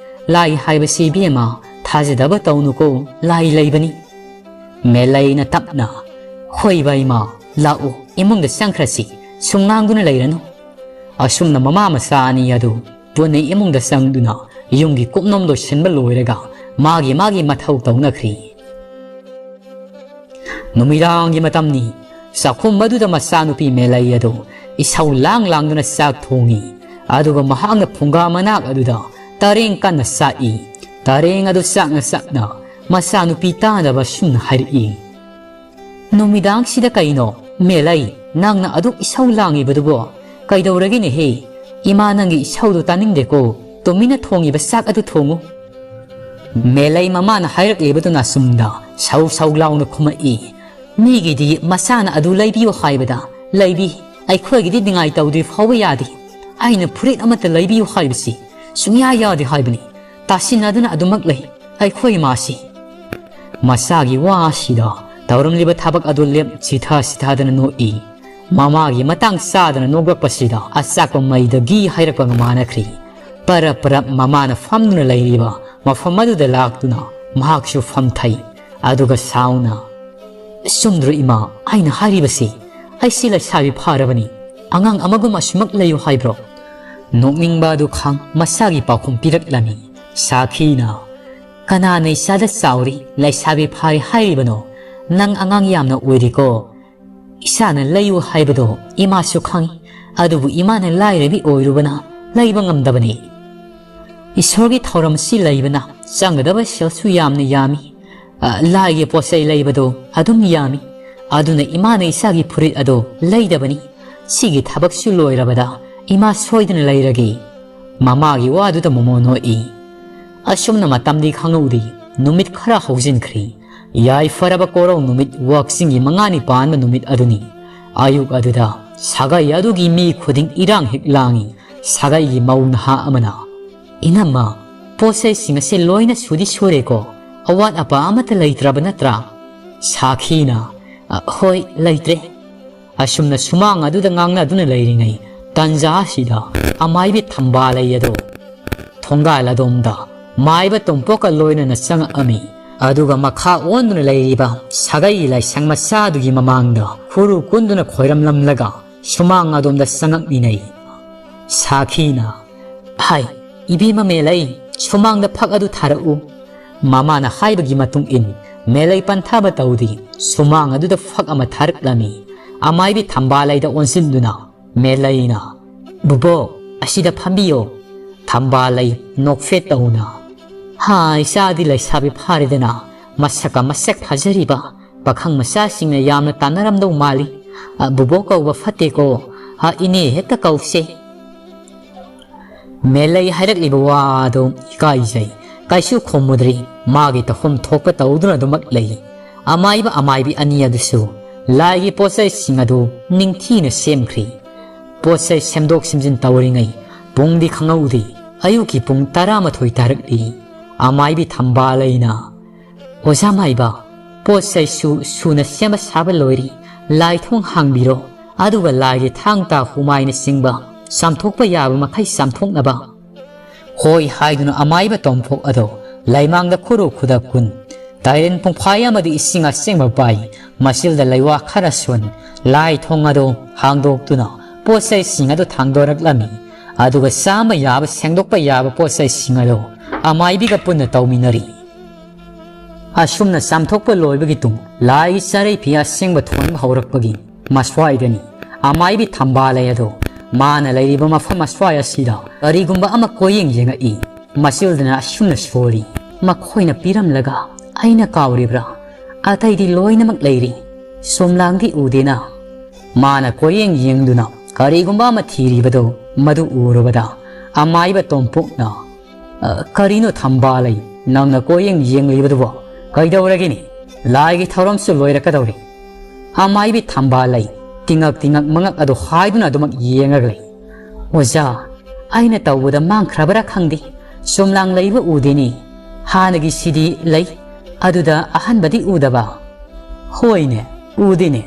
ꯂꯥꯏ ꯍꯥꯏꯕꯁꯤ ꯏꯕꯦꯝꯃ ꯊꯥꯖꯗꯕ ꯇꯧꯅꯨꯀꯣ, ꯂꯥꯏ ꯂꯩꯕꯅꯤ꯫" ꯃꯦꯂꯩꯅ ꯇꯞꯅ, "ꯍꯣꯏꯕ ꯏꯃꯥ, ꯂꯥꯛꯎ, ꯏꯃꯨꯡꯗ ꯆꯪꯈ꯭ꯔꯁꯤ, ꯁꯨꯝ ꯉꯥꯡꯗꯨꯅ ꯂꯩꯔꯅꯨ꯫" ꯑꯁꯨꯝꯅ ꯃꯃꯥ ꯃꯆꯥ ꯑꯅꯤ ꯑꯗꯨ ꯄꯨꯟꯅ ꯏꯃꯨꯡꯗ ꯆꯪꯗꯨꯅ ꯌꯨꯝꯒꯤ ꯀꯨꯞꯅꯣꯝ ꯂꯣꯏꯁꯤꯟꯕ ꯂꯣꯏꯔꯒ ꯃꯥꯒꯤ ꯃꯥꯒꯤ ꯃꯊꯧ ꯇꯧꯅꯈ꯭ꯔꯤ꯫ ꯅꯨꯃꯤꯗꯥꯡꯒꯤ ꯃꯇꯝꯅꯤ꯫ ꯆꯥꯛꯈꯨꯝ ꯑꯗꯨꯗ ꯃꯆꯥꯅꯨꯄꯤ ꯃꯦꯂꯩ ꯑꯗꯨ ꯏꯁꯧ ꯂꯥꯡ ꯂꯥꯡꯗꯨꯅ ꯆꯥꯛ ꯊꯣꯡꯉꯤ꯫ ꯑꯗꯨꯒ ꯃꯍꯥꯛꯅ ꯐꯨꯡꯒꯥ ꯃꯅꯥꯛ ꯑꯗꯨꯗ ꯇꯔꯦꯡ ꯀꯟꯅ ꯆꯥꯛꯏ꯫ ꯇꯔꯦꯡ ꯑꯗꯨ ꯆꯥꯛꯅ ꯆꯥꯛꯅ ꯃꯆꯥꯅꯨꯄꯤ ꯇꯥꯅꯕ ꯁꯨꯝꯅ ꯍꯥꯏꯔꯛꯏ꯫ "ꯅꯨꯃꯤꯗꯥꯡꯁꯤꯗ ꯀꯩꯅꯣ, ꯃꯦꯂꯩ, ꯅꯪꯅ ꯑꯗꯨꯛ ꯏꯁꯧ ꯂꯥꯡꯉꯤꯕꯗꯨꯕꯣ? ꯀꯩꯗꯧꯔꯒꯦꯅꯦꯍꯦ? ꯏꯃꯥ ꯅꯪꯒꯤ ꯏꯁꯧꯗꯨ ꯇꯥꯅꯤꯡꯗꯦꯀꯣ꯫ ꯇꯨꯃꯤꯟꯅ ꯊꯣꯡꯉꯤꯕ ꯆꯥꯛ ꯑꯗꯨ ꯊꯣꯡꯉꯨ꯫" ꯃꯦꯂꯩ ꯃꯃꯥꯅ ꯍꯥꯏꯔꯛꯂꯤꯕꯗꯨꯅ ꯑꯁꯨꯝꯅ ꯁꯧ ꯁꯧ ꯂꯥꯎꯅ ꯈꯨꯝꯃꯛꯏ꯫ "ꯃꯤꯒꯤꯗꯤ ꯃꯆꯥꯅ ꯑꯗꯨ ꯂꯩꯕꯤꯌꯨ ꯍꯥꯏꯕꯗ ꯂꯩꯕꯤ꯫ ꯑꯩꯈꯣꯏꯒꯤꯗꯤ ꯅꯤꯡꯉꯥꯏ ꯇꯧꯗ꯭ꯔꯤ ꯐꯥꯎꯕ ꯌꯥꯗꯦ꯫ ꯑꯩꯅ ꯐꯨꯔꯤꯠ ꯑꯃꯠꯇ ꯂꯩꯕꯤꯌꯨ ꯍꯥꯏꯕꯁꯤ ꯁꯨꯡꯌꯥ ꯌꯥꯗꯦ ꯍꯥꯏꯕꯅꯤ꯫ ꯇꯥꯁꯤꯟꯅꯗꯨꯅ ꯑꯗꯨꯃꯛ ꯂꯩ ꯑꯩꯈꯣꯏ ꯏꯃꯥꯁꯤ꯫ ꯃꯆꯥꯒꯤ ꯋꯥ ꯑꯁꯤꯗ ꯇꯧꯔꯝꯂꯤꯕ ꯊꯕꯛ ꯑꯗꯨ ꯂꯦꯞ ꯁꯤꯊ ꯁꯤꯊꯗꯅ ꯅꯣꯛꯏ꯫ ꯃꯃꯥꯒꯤ ꯃꯇꯥꯡ ꯆꯥꯗꯅ ꯅꯣꯛꯂꯛꯄꯁꯤꯗ ꯑꯆꯥꯛꯄ ꯃꯩꯗꯒꯤ ꯍꯩꯔꯛꯄꯒ ꯃꯥꯟꯅꯈ꯭ꯔꯤ꯫ ꯄꯔꯞ ꯄꯔꯞ ꯃꯃꯥꯅ ꯐꯝꯗꯨꯅ ꯂꯩꯔꯤꯕ ꯃꯐꯝ ꯑꯗꯨꯗ ꯂꯥꯛꯇꯨꯅ ꯃꯍꯥꯛꯁꯨ ꯐꯝꯊꯩ꯫ ꯑꯗꯨꯒ ꯁꯥꯎꯅ, "ꯆꯨꯝꯗ꯭ꯔꯣ ꯏꯃꯥ ꯑꯩꯅ ꯍꯥꯏꯔꯤꯕꯁꯤ? ꯑꯩꯁꯤ ꯂꯩꯁꯥꯕꯤ ꯐꯥꯔꯕꯅꯤ꯫ ꯑꯉꯥꯡ ꯑꯃꯒꯨꯝ ꯑꯁꯨꯃꯛ ꯂꯩꯌꯨ ꯍꯥꯏꯕ꯭ꯔꯣ?" ꯅꯣꯛꯅꯤꯡꯕ ꯑꯗꯨ ꯈꯥꯡ ꯃꯆꯥꯒꯤ ꯄꯥꯎꯈꯨꯝ ꯄꯤꯔꯛꯂꯝꯃꯤ꯫ ꯁꯥꯈꯤꯅ, "ꯀꯅꯥꯅ ꯏꯆꯥꯗ ꯆꯥꯎꯔꯤ, ꯂꯩꯁꯥꯕꯤ ꯐꯥꯔꯤ ꯍꯥꯏꯔꯤꯕꯅꯣ? ꯅꯪ ꯑꯉꯥꯡ ꯌꯥꯝꯅ ꯑꯣꯏꯔꯤꯀꯣ꯫ ꯏꯆꯥꯅ ꯂꯩꯌꯨ ꯍꯥꯏꯕꯗꯣ ꯏꯃꯥꯁꯨ ꯈꯪꯏ, ꯑꯗꯨꯕꯨ ꯏꯃꯥꯅ ꯂꯥꯏꯔꯕꯤ ꯑꯣꯏꯔꯨꯕꯅ ꯂꯩꯕ ꯉꯝꯗꯕꯅꯤ꯫ ꯏꯁꯣꯔꯒꯤ ꯊꯧꯔꯝꯁꯤ ꯂꯩꯕꯅ ꯆꯪꯒꯗꯕ ꯁꯦꯜꯁꯨ ꯌꯥꯝꯅ ꯌꯥꯝꯃꯤ꯫ ꯑ, ꯂꯥꯏꯒꯤ ꯄꯣꯠ ꯆꯩ ꯂꯩꯕꯗꯣ ꯑꯗꯨꯝ ꯌꯥꯝꯃꯤ꯫ ꯑꯗꯨꯅ ꯏꯃꯥꯅ ꯏꯆꯥꯒꯤ ꯐꯨꯔꯤꯠ ꯑꯗꯣ ꯂꯩꯗꯕꯅꯤ꯫ ꯁꯤꯒꯤ ꯊꯕꯛꯁꯨ ꯂꯣꯏꯔꯕꯗ ꯏꯃꯥ ꯁꯣꯏꯗꯅ ꯂꯩꯔꯒꯦ꯫" ꯃꯃꯥꯒꯤ ꯋꯥꯗꯨꯗ ꯃꯣꯃꯣ ꯅꯣꯛꯏ꯫ ꯑꯁꯨꯝꯅ ꯃꯇꯝꯗꯤ ꯈꯪꯍꯧꯗꯦ꯫ ꯅꯨꯃꯤꯠ ꯈꯔ ꯍꯧꯖꯤꯟꯈ꯭ꯔꯤ꯫ ꯌꯥꯏꯐꯔꯕ ꯀꯣꯔꯧ ꯅꯨꯃꯤꯠ ꯋꯥꯛꯆꯤꯡꯒꯤ ꯃꯉꯥꯅꯤ ꯄꯥꯟꯕ ꯅꯨꯃꯤꯠ ꯑꯗꯨꯅꯤ꯫ ꯑꯌꯨꯛ ꯑꯗꯨꯗ ꯁꯥꯒꯩ ꯑꯗꯨꯒꯤ ꯃꯤ ꯈꯨꯗꯤꯡ ꯏꯔꯥꯡ ꯍꯦꯛ ꯂꯥꯡꯏ꯫ ꯁꯥꯒꯩꯒꯤ ꯃꯧ ꯅꯍꯥ ꯑꯃꯅ, "ꯏꯅꯝꯃ, ꯄꯣꯠ ꯆꯩꯁꯤꯡ ꯑꯁꯤ ꯂꯣꯏꯅ ꯁꯨꯗꯤ ꯁꯨꯔꯦꯀꯣ? ꯑꯋꯥꯠ ꯑꯄꯥ ꯑꯃꯠꯇ ꯂꯩꯇ꯭ꯔꯕ ꯅꯠꯇ꯭ꯔꯥ?" ꯁꯥꯈꯤꯅ, "ꯑ, ꯍꯣꯏ, ꯂꯩꯇ꯭ꯔꯦ꯫" ꯑꯁꯨꯝꯅ ꯁꯨꯃꯥꯡ ꯑꯗꯨꯗ ꯉꯥꯡꯅꯗꯨꯅ ꯂꯩꯔꯤꯉꯩ ꯇꯟꯖꯥ ꯑꯁꯤꯗ ꯑꯃꯥꯏꯕꯤ ꯊꯝꯕꯥꯜꯂꯩ ꯑꯗꯣ ꯊꯣꯡꯒꯥꯜ ꯑꯗꯣꯝꯗ ꯃꯥꯏꯕ ꯇꯣꯝꯄꯣꯛꯀ ꯂꯣꯏꯅꯅ ꯆꯪꯉꯛꯑꯝꯃꯤ꯫ ꯑꯗꯨꯒ ꯃꯈꯥ ꯑꯣꯟꯗꯨꯅ ꯂꯩꯔꯤꯕ ꯁꯥꯒꯩꯒꯤ ꯂꯥꯏꯁꯪ ꯃꯆꯥꯗꯨꯒꯤ ꯃꯃꯥꯡꯗ ꯈꯨꯔꯨ ꯀꯨꯟꯗꯨꯅ ꯈꯣꯏꯔꯝꯂꯝꯂꯒ ꯁꯨꯃꯥꯡ ꯑꯗꯣꯝꯗ ꯆꯪꯉꯛꯃꯤꯟꯅꯩ꯫ ꯁꯥꯈꯤꯅ, "ꯍꯥꯏ, ꯏꯕꯦꯝꯃ ꯃꯦꯂꯩ, ꯁꯨꯃꯥꯡꯗ ꯐꯛ ꯑꯗꯨ ꯊꯥꯔꯛꯎ꯫" ꯃꯃꯥꯅ ꯍꯥꯏꯕꯒꯤ ꯃꯇꯨꯡ ꯏꯟ ꯃꯦꯂꯩ ꯄꯟꯊꯥꯕ ꯇꯧꯗꯦ꯫ ꯁꯨꯃꯥꯡ ꯑꯗꯨꯗ ꯐꯛ ꯑꯃ ꯊꯥꯔꯛꯂꯝꯃꯤ꯫ ꯑꯃꯥꯏꯕꯤ ꯊꯝꯕꯥꯜꯂꯩꯗ ꯑꯣꯟꯁꯤꯟꯗꯨꯅ ꯃꯦꯂꯩꯅ, "ꯕꯨꯕꯣꯛ, ꯑꯁꯤꯗ ꯐꯝꯕꯤꯌꯣ꯫" ꯊꯝꯕꯥꯜꯂꯩ ꯅꯣꯛꯐꯦꯠ ꯇꯧꯅ, "ꯍꯥ, ꯏꯆꯥꯗꯤ ꯂꯩꯁꯥꯕꯤ ꯐꯥꯔꯦꯗꯅ, ꯃꯁꯛꯀ ꯃꯁꯛ ꯐꯖꯔꯤꯕ, ꯄꯥꯈꯪ ꯃꯆꯥꯁꯤꯡꯅ ꯌꯥꯝꯅ ꯇꯥꯟꯅꯔꯝꯗꯧ ꯃꯥꯜꯂꯤ꯫ ꯑ, ꯕꯨꯕꯣꯛ ꯀꯧꯕ ꯐꯠꯇꯦꯀꯣ, ꯑ, ꯏꯅꯦ ꯍꯦꯛꯇ ꯀꯧꯁꯦ꯫" ꯃꯦꯂꯩ ꯍꯥꯏꯔꯛꯂꯤꯕ ꯋꯥ ꯑꯗꯨ ꯏꯀꯥꯏꯖꯩ꯫ ꯀꯩꯁꯨ ꯈꯨꯝꯃꯨꯗ꯭ꯔꯤ꯫ ꯃꯥꯒꯤ ꯇꯧꯐꯝ ꯊꯣꯛꯄ ꯇꯧꯗꯨꯅ ꯑꯗꯨꯃꯛ ꯂꯩ꯫ ꯑꯃꯥꯏꯕ ꯑꯃꯥꯏꯕꯤ ꯑꯅꯤ ꯑꯗꯨꯁꯨ ꯂꯥꯏꯒꯤ ꯄꯣꯠꯆꯩꯁꯤꯡ ꯑꯗꯨ ꯅꯤꯡꯊꯤꯅ ꯁꯦꯝꯈ꯭ꯔꯤ꯫ ꯄꯣꯠꯆꯩ ꯁꯦꯝꯗꯣꯛ ꯁꯦꯝꯖꯤꯟ ꯇꯧꯔꯤꯉꯩ ꯄꯨꯡꯗꯤ ꯈꯪꯍꯧꯗꯦ꯫ ꯑꯌꯨꯛꯀꯤ ꯄꯨꯡ ꯇꯔꯥꯃꯥꯊꯣꯏ ꯇꯥꯔꯛꯂꯤ꯫ ꯑꯃꯥꯏꯕꯤ ꯊꯝꯕꯥꯂꯩꯅ, "ꯑꯣꯖꯥ ꯃꯥꯏꯕ, ꯄꯣꯠ ꯆꯩꯁꯨ ꯁꯨꯅ ꯁꯦꯝꯕ ꯁꯥꯕ ꯂꯣꯏꯔꯤ꯫ ꯂꯥꯏ ꯊꯣꯡ ꯍꯥꯡꯕꯤꯔꯣ, ꯑꯗꯨꯒ ꯂꯥꯏꯒꯤ ꯊꯥꯡ ꯇꯥ ꯍꯨꯃꯥꯏꯅꯆꯤꯡꯕ ꯆꯥꯝꯊꯣꯛꯄ ꯌꯥꯕ ꯃꯈꯩ ꯆꯥꯝꯊꯣꯛꯅꯕ"꯫ ꯍꯣꯏ ꯍꯥꯏꯗꯨꯅ ꯑꯃꯥꯏꯕ ꯇꯣꯝꯐꯣꯛ ꯑꯗꯣ ꯂꯩꯃꯥꯡꯗ ꯈꯨꯔꯨ ꯈꯨꯗꯛ ꯀꯨꯟ, ꯇꯥꯏꯔꯦꯟ ꯄꯨꯡꯐꯥꯏ ꯑꯃꯗꯤ ꯏꯁꯤꯡ ꯑꯁꯦꯡꯕ ꯄꯥꯏ꯫ ꯃꯆꯤꯜꯗ ꯂꯩꯋꯥ ꯈꯔ ꯁꯣꯟ, ꯂꯥꯏ ꯊꯣꯡ ꯑꯗꯨ ꯍꯥꯡꯗꯣꯛꯇꯨꯅ ꯄꯣꯠ ꯆꯩꯁꯤꯡ ꯑꯗꯨ ꯊꯥꯡꯗꯣꯔꯛꯂꯝꯃꯤ꯫ ꯑꯗꯨꯒ ꯆꯥꯝꯕ ꯌꯥꯕ, ꯁꯦꯡꯗꯣꯛꯄ ꯌꯥꯕ ꯄꯣꯠ ꯆꯩꯁꯤꯡ ꯑꯗꯨ ꯑꯃꯥꯏꯕꯤꯒ ꯄꯨꯟꯅ ꯇꯧꯃꯤꯟꯅꯔꯤ꯫ ꯑꯁꯨꯝꯅ ꯆꯥꯝꯊꯣꯛꯄ ꯂꯣꯏꯕꯒꯤ ꯇꯨꯡ ꯂꯥꯏꯒꯤ ꯆꯥꯔꯩ ꯐꯤ ꯑꯁꯦꯡꯕ ꯊꯣꯟꯕ ꯍꯧꯔꯛꯄꯒꯤ ꯃꯁ꯭ꯋꯥꯏꯗꯅꯤ ꯑꯃꯥꯏꯕꯤ ꯊꯝꯕꯥꯂꯩ ꯑꯗꯣ ꯃꯥꯅ ꯂꯩꯔꯤꯕ ꯃꯐꯝ ꯑꯁ꯭ꯋꯥꯏ ꯑꯁꯤꯗ ꯀꯔꯤꯒꯨꯝꯕ ꯑꯃ ꯀꯣꯏꯌꯦꯡ ꯌꯦꯡꯉꯛꯏ꯫ ꯃꯆꯤꯜꯗꯅ ꯑꯁꯨꯝꯅ ꯁꯣꯜꯂꯤ, "ꯃꯈꯣꯏꯅ ꯄꯤꯔꯝꯂꯒ ꯑꯩꯅ ꯀꯥꯎꯔꯤꯕ꯭ꯔꯥ? ꯑꯇꯩꯗꯤ ꯂꯣꯏꯅꯃꯛ ꯂꯩꯔꯤ꯫ ꯁꯨꯝꯂꯥꯡꯗꯤ ꯎꯗꯦꯅ"꯫ ꯃꯥꯅ ꯀꯣꯏꯌꯦꯡ ꯌꯦꯡꯗꯨꯅ ꯀꯔꯤꯒꯨꯝꯕ ꯑꯃ ꯊꯤꯔꯤꯕꯗꯨ ꯃꯗꯨ ꯎꯔꯨꯕꯗ ꯑꯃꯥꯏꯕ ꯇꯣꯝꯄꯣꯛꯅ, "ꯑ, ꯀꯔꯤꯅꯣ ꯊꯝꯕꯥꯂꯩ, ꯅꯪꯅ ꯀꯣꯏꯌꯦꯡ ꯌꯦꯡꯂꯤꯕꯗꯨꯕꯣ? ꯀꯩꯗꯧꯔꯒꯦꯅꯦ? ꯂꯥꯏꯒꯤ ꯊꯧꯔꯝꯁꯨ ꯂꯣꯏꯔꯛꯀꯗꯧꯔꯤ"꯫ ꯑꯃꯥꯏꯕꯤ ꯊꯝꯕꯥꯂꯩ ꯇꯤꯉꯛ ꯇꯤꯉꯛ ꯃꯉꯛ ꯑꯗꯨ ꯍꯥꯏꯗꯨꯅ ꯑꯗꯨꯃꯛ ꯌꯦꯡꯉꯒ ꯂꯩ꯫ "ꯑꯣꯖꯥ, ꯑꯩꯅ ꯇꯧꯕꯗ ꯃꯥꯡꯈ꯭ꯔꯕꯔꯥ ꯈꯪꯗꯦ, ꯁꯨꯝꯂꯥꯡ ꯂꯩꯕ ꯎꯗꯦꯅꯦ꯫ ꯍꯥꯟꯅꯒꯤ ꯁꯤꯗꯤ ꯂꯩ, ꯑꯗꯨꯗ ꯑꯍꯟꯕꯗꯤ ꯎꯗꯕ"꯫ "ꯍꯣꯏꯅꯦ, ꯎꯗꯦꯅꯦ꯫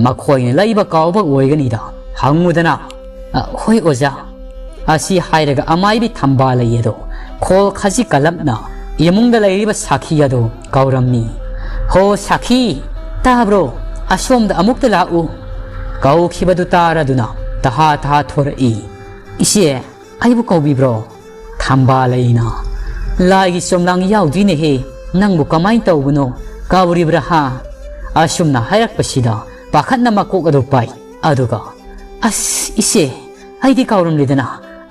ꯃꯈꯣꯏꯅ ꯂꯩꯕ ꯀꯥꯎꯕ ꯑꯣꯏꯒꯅꯤꯗ, ꯍꯪꯉꯨꯗꯅ"꯫ "ꯑ, ꯍꯣꯏ ꯑꯣꯖꯥ"꯫ ꯑꯁꯤ ꯍꯥꯏꯔꯒ ꯑꯃꯥꯏꯕꯤ ꯊꯝꯕꯥꯂꯩ ꯑꯗꯣ ꯈꯣꯜ ꯈꯖꯤꯛ ꯀꯜꯂꯞꯅ ꯏꯃꯨꯡꯗ ꯂꯩꯔꯤꯕ ꯁꯥꯈꯤ ꯑꯗꯣ ꯀꯧꯔꯝꯃꯤ꯫ "ꯍꯣ ꯁꯥꯈꯤ, ꯇꯥꯕ꯭ꯔꯣ? ꯑꯁꯣꯝꯗ ꯑꯃꯨꯛꯇ ꯂꯥꯛꯎ"꯫ ꯀꯧꯈꯤꯕꯗꯨ ꯇꯥꯔꯗꯨꯅ ꯇꯍꯥ ꯇꯍꯥ ꯊꯣꯔꯛꯏ꯫ "ꯏꯆꯦ, ꯑꯩꯕꯨ ꯀꯧꯕꯤꯕ꯭ꯔꯣ?" ꯊꯝꯕꯥꯂꯩꯅ, "ꯂꯥꯏꯒꯤ ꯆꯣꯝꯂꯥꯡ ꯌꯥꯎꯗ꯭ꯔꯤꯅꯦꯍꯦ, ꯅꯪꯕꯨ ꯀꯃꯥꯏꯅ ꯇꯧꯕꯅꯣ? ꯀꯥꯎꯔꯤꯕ꯭ꯔꯥ ꯍꯥ?" ꯑꯁꯨꯝꯅ ꯍꯥꯏꯔꯛꯄꯁꯤꯗ ꯄꯥꯈꯠꯅ ꯃꯀꯣꯛ ꯑꯗꯨ ꯄꯥꯏ꯫ ꯑꯗꯨꯒ, "ꯑꯁ, ꯏꯆꯦ, ꯑꯩꯗꯤ ꯀꯥꯎꯔꯝꯂꯦꯗꯅ,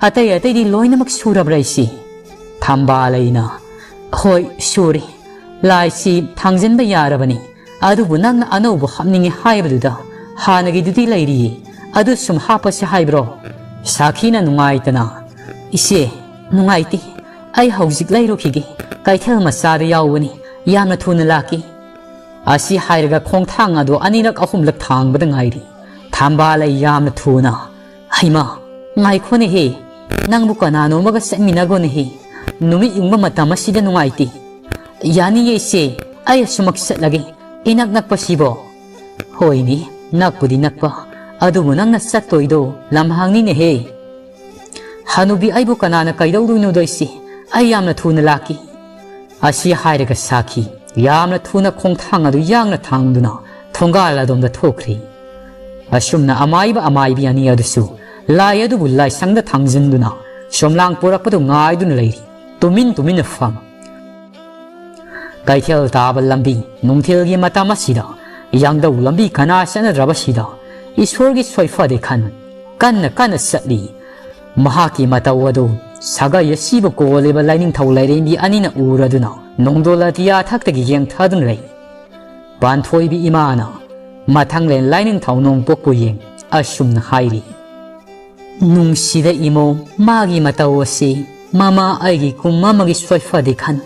ꯑꯇꯩ ꯑꯇꯩꯗꯤ ꯂꯣꯏꯅꯃꯛ ꯁꯨꯔꯕ꯭ꯔꯥ ꯏꯆꯦ?" ꯊꯝꯕꯥꯂꯩꯅ, "ꯍꯣꯏ, ꯁꯨꯔꯦ꯫ ꯂꯥꯏꯁꯤ ꯊꯥꯡꯖꯤꯟꯕ ꯌꯥꯔꯕꯅꯤ꯫ ꯑꯗꯨꯕꯨ ꯅꯪꯅ ꯑꯅꯧꯕ ꯍꯥꯞꯅꯤꯡꯉꯤ ꯍꯥꯏꯕꯗꯨꯗ ꯍꯥꯟꯅꯒꯤꯗꯨꯗꯤ ꯂꯩꯔꯤꯌꯦ꯫ ꯑꯗꯨ ꯁꯨꯝ ꯍꯥꯞꯄꯁꯤ ꯍꯥꯏꯕ꯭ꯔꯣ?" ꯁꯥꯈꯤꯅ ꯅꯨꯡꯉꯥꯏꯇꯅ, "ꯏꯆꯦ, ꯅꯨꯡꯉꯥꯏꯇꯦ꯫ ꯑꯩ ꯍꯧꯖꯤꯛ ꯂꯩꯔꯨꯈꯤꯒꯦ꯫ ꯀꯩꯊꯦꯜ ꯃꯆꯥꯗ ꯌꯥꯎꯕꯅꯤ꯫ ꯌꯥꯝꯅ ꯊꯨꯅ ꯂꯥꯛꯀꯦ"꯫ ꯑꯁꯤ ꯍꯥꯏꯔꯒ ꯈꯣꯡꯊꯥꯡ ꯑꯗꯨ ꯑꯅꯤꯔꯛ ꯑꯍꯨꯝꯂꯛ ꯊꯥꯡꯕꯗ ꯉꯥꯏꯔꯤ꯫ ꯊꯝꯕꯥꯜ, ꯑꯩ ꯌꯥꯝꯅ ꯊꯨꯅ꯫ ꯍꯩꯃꯥ, ꯉꯥꯏꯈꯣꯅꯦꯍꯦ, ꯅꯪꯕꯨ ꯀꯅꯥꯅꯣ ꯑꯃꯒ ꯆꯠꯃꯤꯟꯅꯒꯣꯅꯦꯍꯦ꯫ ꯅꯨꯃꯤꯠ ꯌꯨꯡꯕ ꯃꯇꯝ ꯑꯁꯤꯗ ꯅꯨꯡꯉꯥꯏꯇꯦ꯫ ꯌꯥꯅꯤꯌꯦ ꯏꯆꯦ, ꯑꯩ ꯑꯁꯨꯃꯛ ꯆꯠꯂꯒꯦ꯫ ꯏꯅꯛ ꯅꯛꯄꯁꯤꯕꯣ? ꯍꯣꯏꯅꯦ, ꯅꯛꯄꯨꯗꯤ ꯅꯛꯄ, ꯑꯗꯨꯕꯨ ꯅꯪꯅ ꯆꯠꯇꯣꯏꯗꯣ ꯂꯝꯍꯥꯡꯅꯤꯅꯦꯍꯦ꯫ ꯍꯅꯨꯕꯤ, ꯑꯩꯕꯨ ꯀꯅꯥꯅ ꯀꯩꯗꯧꯗꯣꯏꯅꯣꯗ ꯏꯆꯦ, ꯑꯩ ꯌꯥꯝꯅ ꯊꯨꯅ ꯂꯥꯛꯀꯦ꯫ ꯑꯁꯤ ꯍꯥꯏꯔꯒ ꯁꯥꯈꯤ ꯌꯥꯝꯅ ꯊꯨꯅ ꯈꯣꯡꯊꯥꯡ ꯑꯗꯨ ꯌꯥꯡꯅ ꯊꯥꯡꯗꯨꯅ ꯊꯣꯡꯒꯥꯜ ꯑꯗꯣꯝꯗ ꯊꯣꯛꯈ꯭ꯔꯤ꯫ ꯑꯁꯨꯝꯅ ꯑꯃꯥꯏꯕ ꯑꯃꯥꯏꯕꯤ ꯑꯅꯤ ꯑꯗꯨꯁꯨ ꯂꯥꯏ ꯑꯗꯨꯕꯨ ꯂꯥꯏꯁꯪꯗ ꯊꯥꯡꯖꯤꯟꯗꯨꯅ ꯁꯣꯝꯂꯥꯡ ꯄꯨꯔꯛꯄꯗꯨ ꯉꯥꯏꯗꯨꯅ ꯂꯩꯔꯤ꯫ ꯇꯨꯃꯤꯟ ꯇꯨꯃꯤꯟꯅ ꯐꯝ꯫ ꯀꯩꯊꯦꯜ ꯇꯥꯕ ꯂꯝꯕꯤ, ꯅꯨꯡꯊꯤꯜꯒꯤ ꯃꯇꯝ ꯑꯁꯤꯗ ꯌꯥꯡꯗꯧ ꯂꯝꯕꯤ ꯀꯅꯥ ꯆꯠꯅꯗ꯭ꯔꯕꯁꯤꯗ ꯏꯁꯣꯔꯒꯤ ꯁꯣꯏꯐꯗꯦ ꯈꯟ ꯀꯟꯅ ꯀꯟꯅ ꯆꯠꯂꯤ꯫ ꯃꯍꯥꯛꯀꯤ ꯃꯇꯧ ꯑꯗꯨ ꯁꯥꯒꯩ ꯑꯁꯤꯕꯨ ꯀꯣꯜꯂꯤꯕ ꯂꯥꯏꯅꯤꯡꯊꯧ ꯂꯥꯏꯔꯦꯝꯕꯤ ꯑꯅꯤꯅ ꯎꯔꯗꯨꯅ ꯅꯣꯡꯗꯣꯜ ꯑꯇꯤꯌꯥ ꯊꯛꯇꯒꯤ ꯌꯦꯡꯊꯗꯨꯅ ꯂꯩ꯫ ꯄꯥꯟꯊꯣꯏꯕꯤ ꯏꯃꯥꯅ ꯃꯊꯪꯂꯦꯟ ꯂꯥꯏꯅꯤꯡꯊꯧ ꯅꯣꯡꯄꯣꯛꯄꯨ ꯌꯦꯡ ꯑꯁꯨꯝꯅ ꯍꯥꯏꯔꯤ꯫ ꯅꯨꯡꯁꯤꯗ ꯏꯃꯧ, ꯃꯥꯒꯤ ꯃꯇꯧ ꯑꯁꯤ ꯃꯃꯥ ꯑꯩꯒꯤ ꯀꯨꯝ ꯑꯃꯒꯤ ꯁꯣꯏꯐꯗꯤ ꯈꯟ,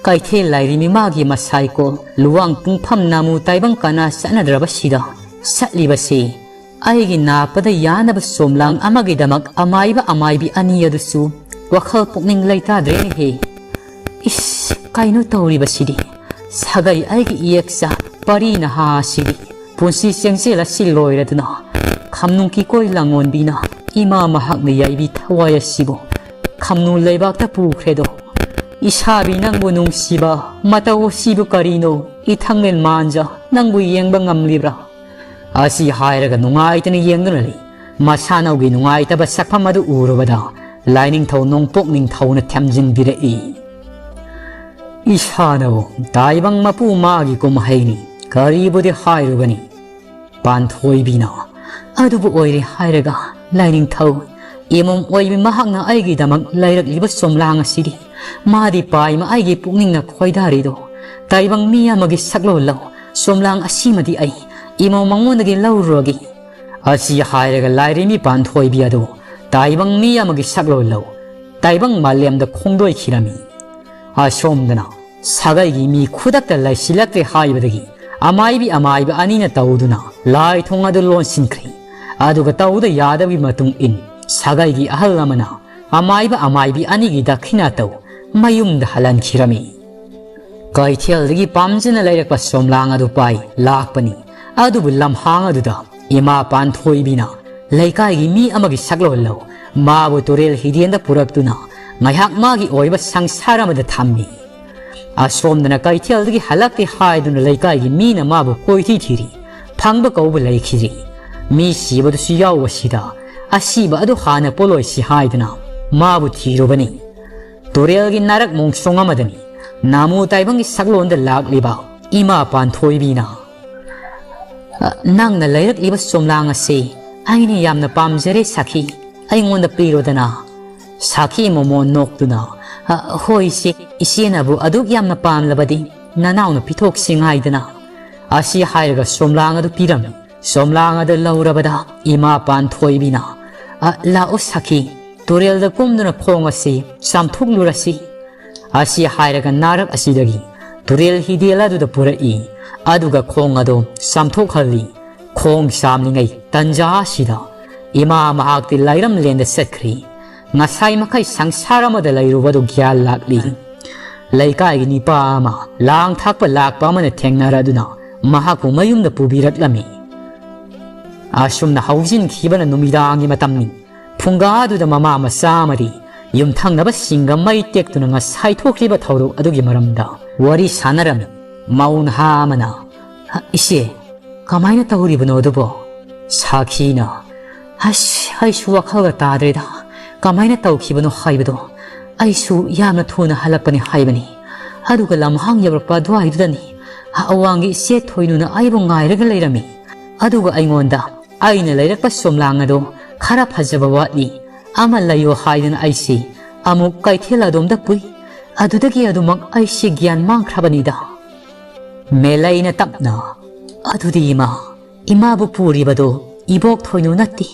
ꯀꯩꯊꯦꯜ ꯂꯥꯏꯔꯤꯃꯤ ꯃꯥꯒꯤ ꯃꯁꯥꯏꯀꯣ, ꯂꯨꯋꯥꯡ ꯄꯨꯡꯐꯝ ꯅꯥꯃꯨ ꯇꯥꯏꯕꯪ ꯀꯅꯥ ꯆꯠꯅꯗ꯭ꯔꯕꯁꯤꯗ ꯆꯠꯂꯤꯕꯁꯤ ꯑꯩꯒꯤ ꯅꯥꯄꯗ ꯌꯥꯅꯕ ꯁꯣꯝꯂꯥꯡ ꯑꯃꯒꯤꯗꯃꯛ ꯑꯃꯥꯏꯕ ꯑꯃꯥꯏꯕꯤ ꯑꯅꯤ ꯑꯗꯨꯁꯨ ꯋꯥꯈꯜ ꯄꯨꯛꯅꯤꯡ ꯂꯩꯇꯥꯗ꯭ꯔꯦꯅꯦꯍꯦ꯫ ꯏꯁ, ꯀꯩꯅꯣ ꯇꯧꯔꯤꯕꯁꯤꯗꯤ? ꯁꯥꯒꯩ ꯑꯩꯒꯤ ꯏꯌꯦꯛꯆꯥ ꯄꯔꯤ ꯅꯍꯥ ꯑꯁꯤꯗꯤ ꯄꯨꯟꯁꯤ ꯆꯦꯡꯖꯦꯜ ꯑꯁꯤ ꯂꯣꯏꯔꯗꯨꯅ ꯈꯝꯅꯨꯡ ꯀꯤꯀꯣꯏ ꯂꯥꯡꯉꯣꯟꯕꯤꯅ ꯏꯃꯥ ꯃꯍꯥꯛꯅ ꯌꯥꯏꯕꯤ ꯊꯋꯥꯏ ꯑꯁꯤꯕꯨ ꯈꯝꯅꯨ ꯂꯩꯕꯥꯛꯇ ꯄꯨꯈ꯭ꯔꯦꯗꯣ꯫ ꯏꯁꯥꯕꯤ ꯅꯪꯕꯨ ꯅꯨꯡꯁꯤꯕ ꯃꯇꯧ ꯑꯁꯤꯕꯨ ꯀꯔꯤꯅꯣ? ꯏꯊꯪꯂꯦꯟ ꯃꯥꯟꯖ ꯅꯪꯕꯨ ꯌꯦꯡꯕ ꯉꯝꯂꯤꯕ꯭ꯔꯥ? ꯑꯁꯤ ꯍꯥꯏꯔꯒ ꯅꯨꯡꯉꯥꯏꯇꯅ ꯌꯦꯡꯗꯨꯅ ꯂꯩ꯫ ꯃꯁꯥꯅꯧꯒꯤ ꯅꯨꯡꯉꯥꯏꯇꯕ ꯁꯛꯐꯝ ꯑꯗꯨ ꯎꯔꯨꯕꯗ ꯂꯥꯏꯅꯤꯡꯊꯧ ꯅꯣꯡꯄꯣꯛ ꯅꯤꯡꯊꯧꯅ ꯊꯦꯝꯖꯤꯟꯕꯤꯔꯛꯏ꯫ ꯏꯁꯥꯅꯧ ꯇꯥꯏꯕꯪ ꯃꯄꯨ ꯃꯥꯒꯤ ꯀꯨꯝꯍꯩꯅꯤ, ꯀꯔꯤꯕꯨꯗꯤ ꯍꯥꯏꯔꯨꯒꯅꯤ? ꯄꯥꯟꯊꯣꯏꯕꯤꯅ, ꯑꯗꯨꯕꯨ ꯑꯣꯏꯔꯦ ꯍꯥꯏꯔꯒ ꯂꯥꯏꯅꯤꯡꯊꯧ, ꯏꯃꯣꯝ ꯑꯣꯏꯕꯤ ꯃꯍꯥꯛꯅ ꯑꯩꯒꯤꯗꯃꯛ ꯂꯩꯔꯛꯂꯤꯕ ꯆꯣꯝꯂꯥꯡ ꯑꯁꯤꯗꯤ ꯃꯥꯗꯤ ꯄꯥꯏꯃ ꯑꯩꯒꯤ ꯄꯨꯛꯅꯤꯡꯅ ꯈꯣꯏꯗꯥꯔꯤꯗꯣ꯫ ꯇꯥꯏꯕꯪ ꯃꯤ ꯑꯃꯒꯤ ꯁꯛꯂꯣꯟ ꯂꯧ, ꯆꯣꯝꯂꯥꯡ ꯑꯁꯤꯃꯗꯤ ꯑꯩ ꯏꯃꯣꯝ ꯃꯉꯣꯟꯗꯒꯤ ꯂꯧꯔꯨꯔꯒꯦ꯫ ꯑꯁꯤ ꯍꯥꯏꯔꯒ ꯂꯥꯏꯔꯦꯝꯕꯤ ꯄꯥꯟꯊꯣꯏꯕꯤ ꯑꯗꯨ ꯇꯥꯏꯕꯪ ꯃꯤ ꯑꯃꯒꯤ ꯁꯛꯂꯣꯟ ꯂꯧ ꯇꯥꯏꯕꯪ ꯃꯥꯂꯦꯝꯗ ꯈꯣꯡꯗꯣꯏꯈꯤꯔꯝꯃꯤ꯫ ꯑꯁꯣꯝꯗꯅ ꯁꯥꯒꯩꯒꯤ ꯃꯤ ꯈꯨꯗꯛꯇ ꯂꯩꯁꯤꯜꯂꯛꯇ꯭ꯔꯦ ꯍꯥꯏꯕꯗꯒꯤ ꯑꯃꯥꯏꯕꯤ ꯑꯃꯥꯏꯕ ꯑꯅꯤꯅ ꯇꯧꯗꯨꯅ ꯂꯥꯏ ꯊꯣꯡ ꯑꯗꯨ ꯂꯣꯟꯁꯤꯟꯈ꯭ꯔꯦ꯫ ꯑꯗꯨꯒ ꯇꯧꯗ ꯌꯥꯗꯕꯒꯤ ꯃꯇꯨꯡ ꯏꯟ ꯁꯥꯒꯩꯒꯤ ꯑꯍꯜ ꯑꯃꯅ ꯑꯃꯥꯏꯕ ꯑꯃꯥꯏꯕꯤ ꯑꯅꯤꯒꯤ ꯗꯈꯤꯅꯥ ꯇꯧ ꯃꯌꯨꯝꯗ ꯍꯜꯍꯟꯈꯤꯔꯝꯃꯤ꯫ ꯀꯩꯊꯦꯜꯗꯒꯤ ꯄꯥꯝꯖꯅ ꯂꯩꯔꯛꯄ ꯁꯣꯝꯂꯥꯡ ꯑꯗꯨ ꯄꯥꯏ ꯂꯥꯛꯄꯅꯤ꯫ ꯑꯗꯨꯕꯨ ꯂꯝꯍꯥꯡ ꯑꯗꯨꯗ ꯏꯃꯥ ꯄꯥꯟꯊꯣꯏꯕꯤꯅ ꯂꯩꯀꯥꯏꯒꯤ ꯃꯤ ꯑꯃꯒꯤ ꯁꯛꯂꯣꯟ ꯂꯧ ꯃꯥꯕꯨ ꯇꯨꯔꯦꯜ ꯍꯤꯗꯦꯟꯗ ꯄꯨꯔꯛꯇꯨꯅ ꯉꯥꯏꯍꯥꯛ ꯃꯥꯒꯤ ꯑꯣꯏꯕ ꯁꯪꯁꯥꯔ ꯑꯃꯗ ꯊꯝꯃꯤ꯫ ꯑꯁꯣꯝꯗꯅ ꯀꯩꯊꯦꯜꯗꯒꯤ ꯍꯜꯂꯛꯇꯦ ꯍꯥꯏꯗꯨꯅ ꯂꯩꯀꯥꯏꯒꯤ ꯃꯤꯅ ꯃꯥꯕꯨ ꯀꯣꯏꯊꯤ ꯊꯤꯔꯤ꯫ ꯐꯪꯕ ꯀꯧꯕ ꯂꯩꯈꯤꯗ꯭ꯔꯤ꯫ ꯃꯤ ꯁꯤꯕꯗꯨꯁꯨ ꯌꯥꯎꯕꯁꯤꯗ ꯑꯁꯤꯕ ꯑꯗꯨ ꯍꯥꯟꯅ ꯄꯣꯠꯂꯣꯏꯁꯤ ꯍꯥꯏꯗꯨꯅ ꯃꯥꯕꯨ ꯊꯤꯔꯨꯕꯅꯤ꯫ ꯇꯨꯔꯦꯜꯒꯤ ꯅꯥꯔꯛ ꯃꯣꯡꯁꯣꯡ ꯑꯃꯗꯅꯤ ꯅꯥꯃꯨ ꯇꯥꯏꯕꯪꯒꯤ ꯁꯛꯂꯣꯟꯗ ꯂꯥꯛꯂꯤꯕ ꯏꯃꯥ ꯄꯥꯟꯊꯣꯏꯕꯤꯅ, "ꯑ, ꯅꯪꯅ ꯂꯩꯔꯛꯂꯤꯕ ꯆꯣꯝꯂꯥꯡ ꯑꯁꯤ ꯑꯩꯅ ꯌꯥꯝꯅ ꯄꯥꯝꯖꯔꯦ ꯁꯥꯈꯤ, ꯑꯩꯉꯣꯟꯗ ꯄꯤꯔꯣꯗꯅ꯫" ꯁꯥꯈꯤ ꯃꯣꯃꯣꯟ ꯅꯣꯛꯇꯨꯅ, "ꯑ, ꯍꯣꯏ ꯏꯆꯦ, ꯏꯆꯦꯅꯕꯨ ꯑꯗꯨꯛ ꯌꯥꯝꯅ ꯄꯥꯝꯂꯕꯗꯤ ꯅꯅꯥꯎꯅ ꯄꯤꯊꯣꯛꯁꯤ ꯉꯥꯏꯗꯅ꯫" ꯑꯁꯤ ꯍꯥꯏꯔꯒ ꯆꯣꯝꯂꯥꯡ ꯑꯗꯨ ꯄꯤꯔꯝꯃꯤ꯫ ꯆꯣꯝꯂꯥꯡ ꯑꯗꯨ ꯂꯧꯔꯕꯗ ꯏꯃꯥ ꯄꯥꯟꯊꯣꯏꯕꯤꯅ, "ꯑ, ꯂꯥꯛꯑꯣ ꯁꯥꯈꯤ, ꯇꯨꯔꯦꯜꯗ ꯀꯨꯝꯗꯨꯅ ꯈꯣꯡ ꯑꯁꯤ ꯆꯥꯝꯊꯣꯛꯂꯨꯔꯁꯤ꯫" ꯑꯁꯤ ꯍꯥꯏꯔꯒ ꯅꯥꯔꯛ ꯑꯁꯤꯗꯒꯤ ꯇꯨꯔꯦꯜ ꯍꯤꯗꯦꯜ ꯑꯗꯨꯗ ꯄꯨꯔꯛꯏ꯫ ꯑꯗꯨꯒ ꯈꯣꯡ ꯑꯗꯨ ꯆꯥꯝꯊꯣꯛꯍꯜꯂꯤ꯫ ꯈꯣꯡ ꯆꯥꯝꯂꯤꯉꯩ ꯇꯟꯖꯥ ꯑꯁꯤꯗ ꯏꯃꯥ ꯃꯍꯥꯛꯇꯤ ꯂꯥꯏꯔꯝꯂꯦꯟꯗ ꯆꯠꯈ꯭ꯔꯤ꯫ ꯉꯁꯥꯏ ꯃꯈꯩ ꯁꯪꯁꯥꯔ ꯑꯃꯗ ꯂꯩꯔꯨꯕꯗꯨ ꯒ꯭ꯌꯥꯟ ꯂꯥꯛꯂꯤ꯫ ꯂꯩꯀꯥꯏꯒꯤ ꯅꯤꯄꯥ ꯑꯃ ꯂꯥꯡ ꯊꯥꯛꯄ ꯂꯥꯛꯄ ꯑꯃꯅ ꯊꯦꯡꯅꯔꯗꯨꯅ ꯃꯍꯥꯛꯄꯨ ꯃꯌꯨꯝꯗ ꯄꯨꯕꯤꯔꯛꯂꯝꯃꯤ꯫ ꯑꯁꯨꯝꯅ ꯍꯧꯖꯤꯟꯈꯤꯕꯅ ꯅꯨꯃꯤꯗꯥꯡꯒꯤ ꯃꯇꯝꯅꯤ꯫ ꯐꯨꯡꯒꯥꯗꯨꯗ ꯃꯃꯥ ꯃꯆꯥ ꯑꯃꯗꯤ ꯌꯨꯝꯊꯪꯅꯕꯁꯤꯡꯒ ꯃꯩ ꯇꯦꯛꯇꯨꯅ ꯉꯁꯥꯏ ꯊꯣꯛꯈꯤꯕ ꯊꯧꯗꯣꯛ ꯑꯗꯨꯒꯤ ꯃꯔꯝꯗ ꯋꯥꯔꯤ ꯁꯥꯟꯅꯔꯝꯃꯤ꯫ ꯃꯧ ꯅꯍꯥ ꯑꯃꯅ, "ꯏꯆꯦ, ꯀꯃꯥꯏꯅ ꯇꯧꯔꯤꯕꯅꯣ ꯑꯗꯨꯕꯣ?" ꯁꯥꯈꯤꯅ, "ꯑꯁ, ꯑꯩꯁꯨ ꯋꯥꯈꯜꯒ ꯇꯥꯗ꯭ꯔꯦꯗ꯫ ꯀꯃꯥꯏꯅ ꯇꯧꯈꯤꯕꯅꯣ ꯍꯥꯏꯕꯗꯣ꯫ ꯑꯩꯁꯨ ꯌꯥꯝꯅ ꯊꯨꯅ ꯍꯜꯂꯛꯄꯅꯤ ꯍꯥꯏꯕꯅꯤ꯫ ꯑꯗꯨꯒ ꯂꯝꯍꯥꯡ ꯌꯧꯔꯛꯄ ꯑꯗꯨꯋꯥꯏꯗꯨꯗꯅꯤ ꯑꯋꯥꯡꯒꯤ ꯏꯆꯦ ꯊꯣꯏꯅꯨꯅ ꯑꯩꯕꯨ ꯉꯥꯏꯔꯒ ꯂꯩꯔꯝꯃꯤ꯫ ꯑꯗꯨꯒ ꯑꯩꯉꯣꯟꯗ ꯑꯩꯅ ꯂꯩꯔꯛꯄ ꯁꯣꯝꯂꯥꯡ ꯑꯗꯣ ꯈꯔ ꯐꯖꯕ ꯋꯥꯠꯂꯤ, ꯑꯃ ꯂꯩꯌꯣ ꯍꯥꯏꯗꯨꯅ ꯑꯩꯁꯤ ꯑꯃꯨꯛ ꯀꯩꯊꯦꯜ ꯑꯗꯣꯝꯗ ꯄꯨꯏ꯫ ꯑꯗꯨꯗꯒꯤ ꯑꯗꯨꯃꯛ ꯑꯩꯁꯤ ꯒ꯭ꯌꯥꯟ ꯃꯥꯡꯈ꯭ꯔꯕꯅꯤꯗ꯫" ꯃꯦꯂꯩꯅ ꯇꯞꯅ, "ꯑꯗꯨꯗꯤ ꯏꯃꯥ, ꯏꯃꯥꯕꯨ ꯄꯨꯔꯤꯕꯗꯣ ꯏꯕꯣꯛ ꯊꯣꯏꯅꯨ ꯅꯠꯇꯦ,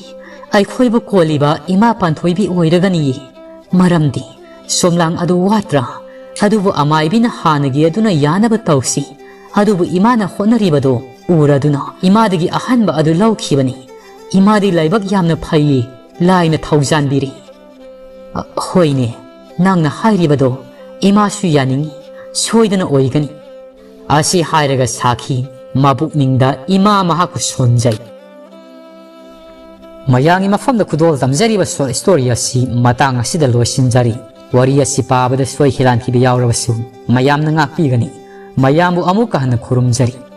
ꯑꯩꯈꯣꯏꯕꯨ ꯀꯣꯜꯂꯤꯕ ꯏꯃꯥ ꯄꯥꯟꯊꯣꯏꯕꯤ ꯑꯣꯏꯔꯒꯅꯤꯌꯦ꯫ ꯃꯔꯝꯗꯤ ꯁꯣꯝꯂꯥꯡ ꯑꯗꯨ ꯋꯥꯠꯇ꯭ꯔꯥ? ꯑꯗꯨꯕꯨ ꯑꯃꯥꯏꯕꯤꯅ ꯍꯥꯟꯅꯒꯤ ꯑꯗꯨꯅ ꯌꯥꯅꯕ ꯇꯧꯁꯤ꯫ ꯑꯗꯨꯕꯨ ꯏꯃꯥꯅ ꯍꯣꯠꯅꯔꯤꯕꯗꯣ ꯎꯔꯗꯨꯅ ꯏꯃꯥꯗꯒꯤ ꯑꯍꯟꯕ ꯑꯗꯨ ꯂꯧꯈꯤꯕꯅꯤ꯫ ꯏꯃꯥꯗꯤ ꯂꯥꯏꯕꯛ ꯌꯥꯝꯅ ꯐꯩꯌꯦ, ꯂꯥꯏꯅ ꯊꯧꯖꯥꯟꯕꯤꯔꯤ꯫ "ꯑ, ꯍꯣꯏꯅꯦ, ꯅꯪꯅ ꯍꯥꯏꯔꯤꯕꯗꯣ ꯏꯃꯥꯁꯨ ꯌꯥꯅꯤꯡꯏ, ꯁꯣꯏꯗꯅ ꯑꯣꯏꯒꯅꯤ"꯫ ꯑꯁꯤ ꯍꯥꯏꯔꯒ ꯁꯥꯈꯤ꯫ ꯃꯄꯨꯛꯅꯤꯡꯗ ꯏꯃꯥ ꯃꯍꯥꯛꯄꯨ ꯁꯣꯟꯖꯩ꯫ ꯃꯌꯥꯝꯒꯤ ꯃꯐꯝꯗ ꯈꯨꯗꯣꯜ ꯇꯝꯖꯔꯤꯕ short story ꯑꯁꯤ ꯃꯇꯥꯡ ꯑꯁꯤꯗ ꯂꯣꯏꯁꯤꯟꯖꯔꯤ꯫ ꯋꯥꯔꯤ ꯑꯁꯤ ꯄꯥꯕꯗ ꯁꯣꯏꯈꯤ ꯂꯥꯟꯈꯤꯕ ꯌꯥꯎꯔꯕꯁꯨ ꯃꯌꯥꯝꯅ ꯉꯥꯛꯄꯤꯒꯅꯤ꯫ ꯃꯌꯥꯝꯕꯨ ꯑꯃꯨꯛꯀ ꯍꯟꯅ ꯈꯨꯔꯨꯝꯖꯔꯤ꯫